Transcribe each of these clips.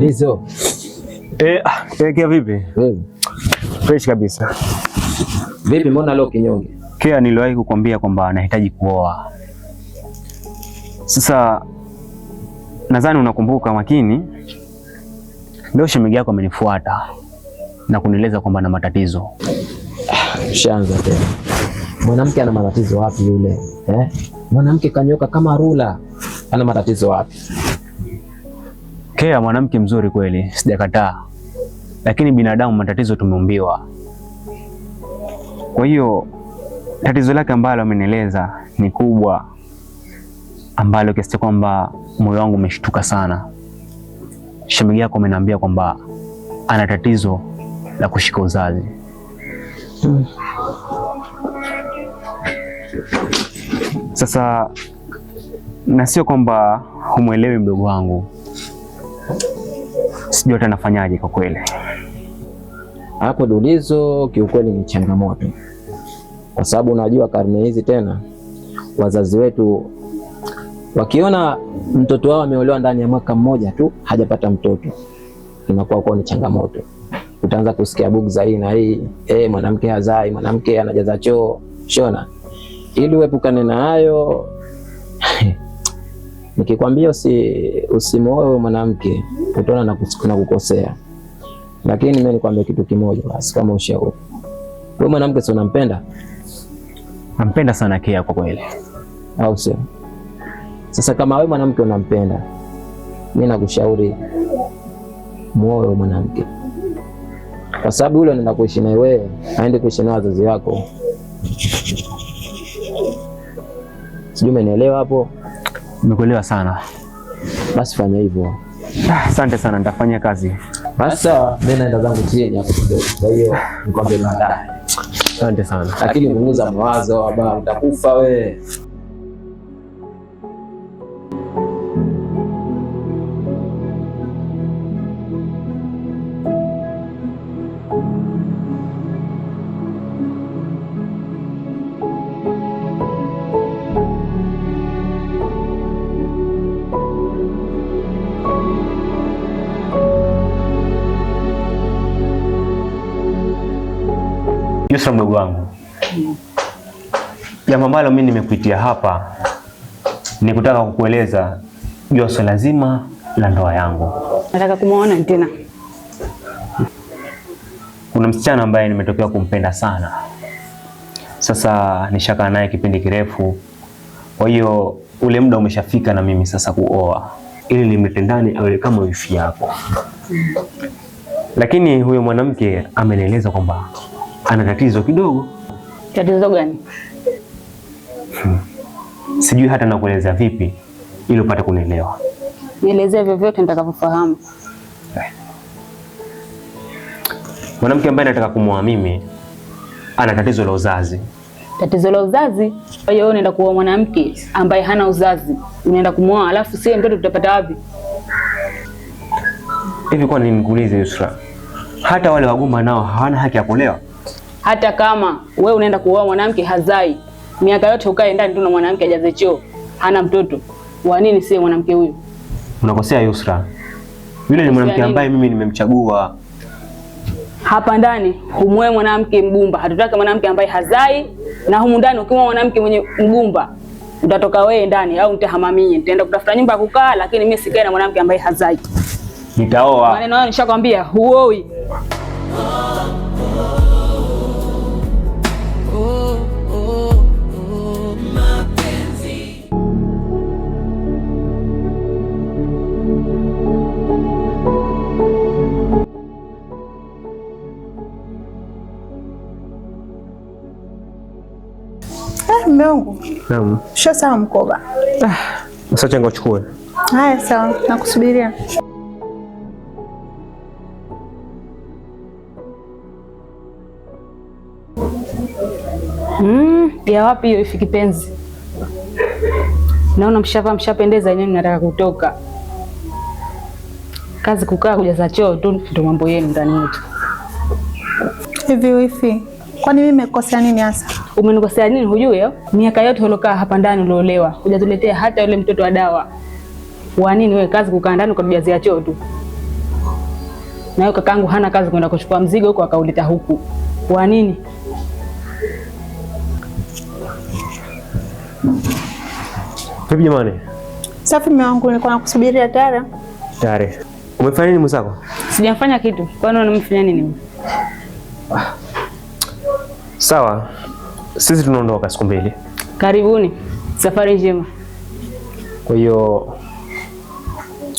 Dulizo. Kea vipi? Vipi? Fresh kabisa. Vipi, mbona leo kinyonge? Kea, niliwahi kukwambia kwamba nahitaji kuoa. Sasa nadhani unakumbuka makini. Leo shemeji yako amenifuata na kunieleza kwamba na matatizo. Ushaanza tena. Mwanamke ana matatizo wapi yule? Eh? Mwanamke kanyoka kama rula. Ana matatizo wapi? Kea mwanamke mzuri kweli, sijakataa, lakini binadamu matatizo tumeumbiwa. Kwa hiyo tatizo lake ambalo amenieleza ni kubwa, ambalo kiasi cha kwamba moyo wangu umeshtuka sana. Shemeji yako ameniambia kwamba ana tatizo la kushika uzazi. Sasa na sio kwamba humwelewi mdogo wangu, sijui hata nafanyaje kwa kweli. Hapo Dulizo kiukweli ni changamoto, kwa sababu unajua karne hizi tena wazazi wetu wakiona mtoto wao ameolewa ndani ya mwaka mmoja tu hajapata mtoto, inakuwa kwao ni changamoto. Utaanza kusikia bugu hii na hii, mwanamke hazai, mwanamke anajaza choo shona. Ili uepukane na hayo nikikwambia usimuoe mwanamke utaona na kukosea, lakini mimi nikwambia kitu kimoja basi kama ushauri. Wewe mwanamke si unampenda? Nampenda sana Kea kwa kweli. Au sio? Sasa kama wewe mwanamke unampenda, mimi nakushauri muoe mwanamke, kwa sababu yule unaenda kuishi naye wewe, aende kuishi na wazazi wako. Sijui umenielewa hapo? Nimekuelewa sana. Basi fanya hivyo. Asante sana, nitafanya kazi. Basi sawa, mimi naenda zangu chini hapo kidogo. Kwa hiyo nikwambie baadaye. Asante sana. Lakini punguza mawazo baba, utakufa wewe. Yusra, mdogo wangu, jambo ambalo mimi nimekuitia hapa ni kutaka kukueleza juu ya swala zima la ndoa yangu. Nataka kumuona tena. Kuna msichana ambaye nimetokea kumpenda sana. Sasa nishakaa naye kipindi kirefu, kwa hiyo ule muda umeshafika na mimi sasa kuoa ili nimlete ndani awe kama wifi yako. Lakini huyo mwanamke amenieleza kwamba ana tatizo kidogo. Tatizo gani? Sijui hata nakueleza vipi ili upate kunielewa. Nielezee vyovyote nitakavyofahamu. Mwanamke ambaye nataka kumwoa mimi ana tatizo la uzazi. Tatizo la uzazi? Kwa hiyo wewe unaenda kuoa mwanamke ambaye hana uzazi, unaenda kumwoa, alafu sie mtoto tutapata wapi? Hivi kwa nini nikuulize Yusra, hata wale wagumba nao hawana haki ya kuolewa? Hata kama wewe unaenda kuoa mwanamke hazai, miaka yote ukae ndani tu na mwanamke ajaze choo, hana mtoto, wa nini sie mwanamke huyu? Unakosea Yusra, yule ni mwanamke ambaye mimi nimemchagua. Hapa ndani humwoe mwanamke mgumba, hatutaki mwanamke ambaye hazai. Na humu ndani ukimwoa mwanamke mwenye mgumba utatoka wewe ndani au nitahamamie, nitaenda kutafuta nyumba ya kukaa, lakini mimi sikae na mwanamke ambaye hazai. Nitaoa. Maneno hayo nishakwambia, huoi. Mume wangu. Naam. Ushasawa mkoba? Sasa changa uchukue. Haya sawa, nakusubiria. Ya wapi hiyo ifi kipenzi? Naona mshavaa mshapendeza, yenyewe mnataka kutoka. Kazi kukaa kujaza choo tu ndio mambo yenu ndani yetu. Hivi wifi, kwani mimi nimekosea nini hasa? Umenikosea nini hujui? Miaka yote uliokaa hapa ndani uliolewa, hujatuletea hata yule mtoto wa dawa. Wa nini wewe kazi kukaa ndani ukatujazia choo tu? Na huyo kakaangu hana kazi kwenda kuchukua mzigo huko akauleta huku. Kwa nini? Vipi jamani? Safi mume wangu, nilikuwa nakusubiria tayari. Tayari. Umefanya nini mwenzako? Sijafanya kitu. Kwa nini unamfanya nini? Sawa. Sisi tunaondoka siku mbili. Karibuni. Safari njema. Kwa hiyo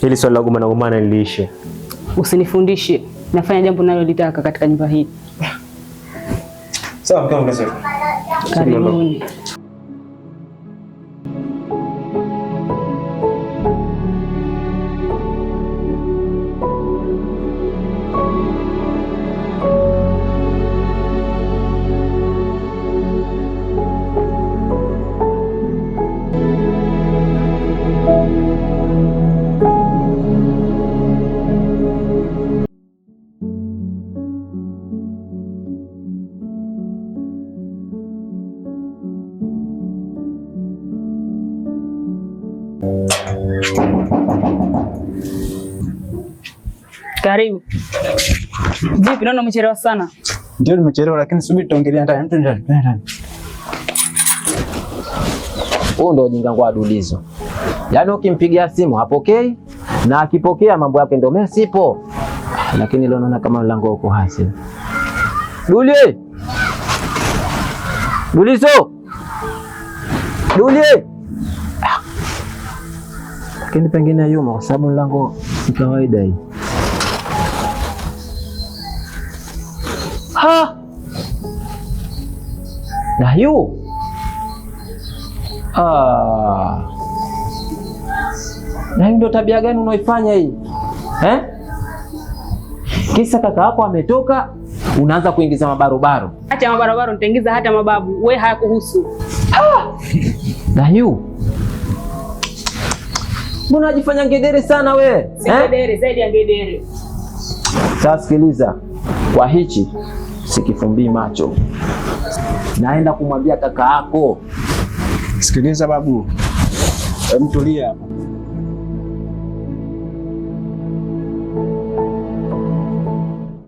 hili swali la gombana gombana liliishe. Usinifundishe. Nafanya jambo nalolitaka katika nyumba hii. Sawa, mke wangu. Karibuni. Karibu. Vipi, naona umechelewa sana. Ndio nimechelewa, lakini subiri tuongelee ndani. Mtu ndani, ndani. Huo ndio ujinga wa Dulizo. Yaani ukimpigia simu hapokei na akipokea mambo yake ndio mimi sipo. Lakini leo naona kama mlango uko hasi. Duli! Dulizo! Duli! Lakini pengine yuma kwa sababu mlango si kawaida hii. Ha! Na yu. Ah. Na hii ndio tabia gani unaoifanya hii? Eh? Kisa kaka yako ametoka, unaanza kuingiza mabarobaro. Acha mabarobaro, nitaingiza hata mababu. We hayakuhusu. Na yu. Mbona unajifanya ngedere sana we? Si ngedere, zaidi ya ngedere. Sasa sikiliza. Kwa hichi sikifumbii macho. Naenda kumwambia kaka yako. Sikiliza babu. Hem, tulia hapa.